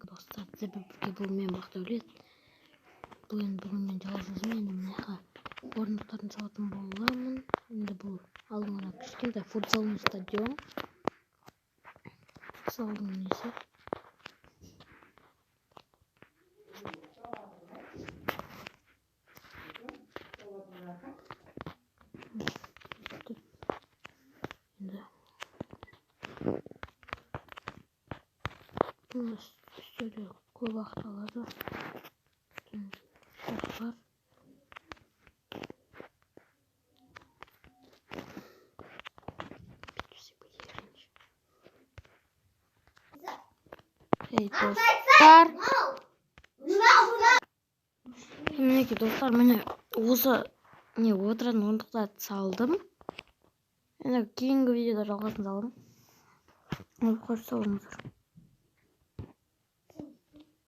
Достар, сіздермен бірге бүгін мен, Бақдәулет. Бүгін мен жалғыз өзім енді мына жаққа орындықтарын салатын боламын. Енді бұл алдыңғы кішкентай футзалный стадион. Футзалдың несі. Енді бұны істеуде көп уақыт алады. Бар. Эй, достар. Мінекей, достар, міне осы не отыратын орындықтарды салдым. Енді кейінгі видеода жалғасын саламын. Қош, сау болыңыздар.